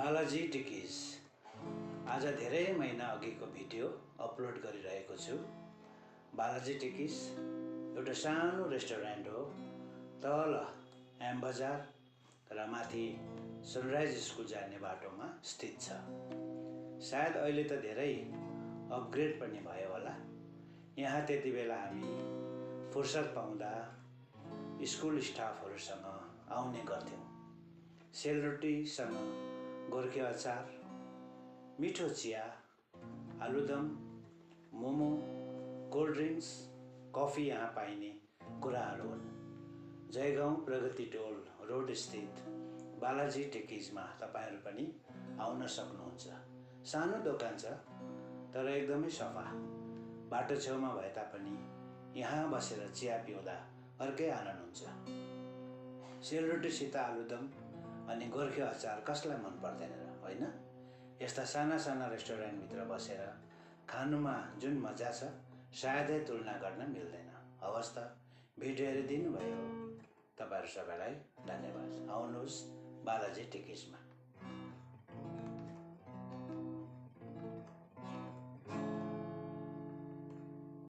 बालाजी टिकिज आज धेरै महिना अघिको भिडियो अपलोड गरिरहेको छु। बालाजी टिकिज एउटा सानो रेस्टुरेन्ट हो। तल एम बजार र माथि सनराइज स्कुल जाने बाटोमा स्थित छ। सायद अहिले त धेरै अपग्रेड पनि भयो होला। यहाँ त्यति बेला हामी फुर्सद पाउँदा स्कुल स्टाफहरूसँग आउने गर्थ्यौँ। सेलरोटीसँग गोर्खे अचार, मिठो चिया, आलुदम, मोमो, कोल्ड ड्रिङ्क्स, कफी यहाँ पाइने कुराहरू हुन्। जयगाउँ प्रगति टोल रोड स्थित बालाजी टिकिजमा तपाईँहरू पनि आउन सक्नुहुन्छ। सानो दोकान छ तर एकदमै सफा। बाटो छेउमा भए तापनि यहाँ बसेर चिया पिउँदा अर्कै आनन्द हुन्छ। सेलरोटीसित आलुदम अनि गोर्खे अचार कसलाई मन पर्दैन र, होइन? यस्ता साना साना रेस्टुरेन्टभित्र बसेर खानुमा जुन मजा छ सायदै तुलना गर्न मिल्दैन। हवस् त, भिडियो हेरिदिनु भयो। तपाईँहरू सबैलाई धन्यवाद। आउनुहोस् बालाजी टिकिजमा।